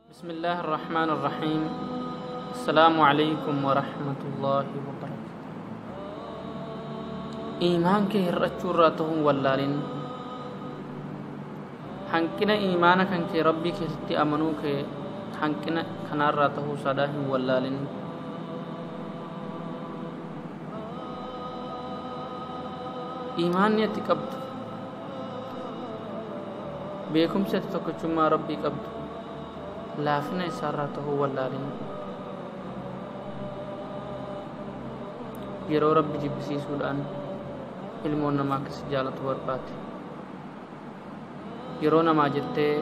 بسم الله الرحمن الرحيم. السلام عليكم ورحمة الله وبركاته. إيمان kee hir'achuu irraa ta'uun wallaalin. Hanqina iimaana kan kee Rabbii keessatti amanuu kee hanqina kanaarraa ta'uu sadaa hin wallaalin. Iimaanni ati qabdu, beekumsi ati tokkichummaa Rabbii qabdu laafina isaarraa ta'uu wallaalin. Yeroo Rabbi jibbisiisuudhaan ilmoon namaa akkas jaalatu barbaade, yeroo namaa jettee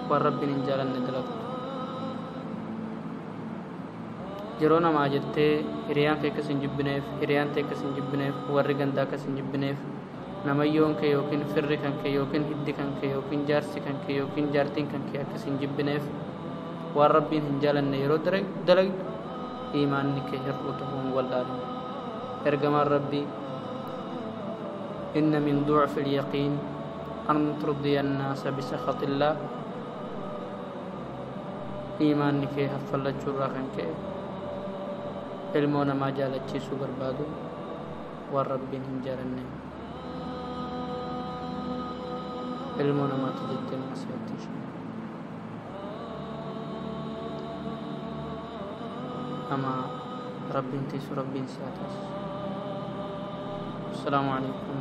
waan Rabbiin hin jaalanne dalagtu, yeroo namaa jettee hiriyaan kee akkas hin jibbineef, hiriyaan tee akkas hin jibbineef, warri gandaa akkas hin jibbineef, namayyoon kee yookiin firri kan kee yookiin hiddi kan kee yookiin jaarsi kan kee yookiin jaartiin kan kee akkas hin jibbineef, waan Rabbiin hin jaalanne yeroo dalagdu iimaanni kee hir'uu ta'uu hin wallaalin. Ergamaan Rabbii inna min du'fi al-yaqiin an turdiya an-naasa bisakhatillah. Iimaanni kee haffallachuu irraa kan ka'e ilmoo namaa jaalachiisuu barbaadu waan Rabbiin hin jaalanne ilmoo namaati jettee maasiyaatti ishee ama Rabbiin tiisu Rabbiin si haa taasisu. السلام عليكم.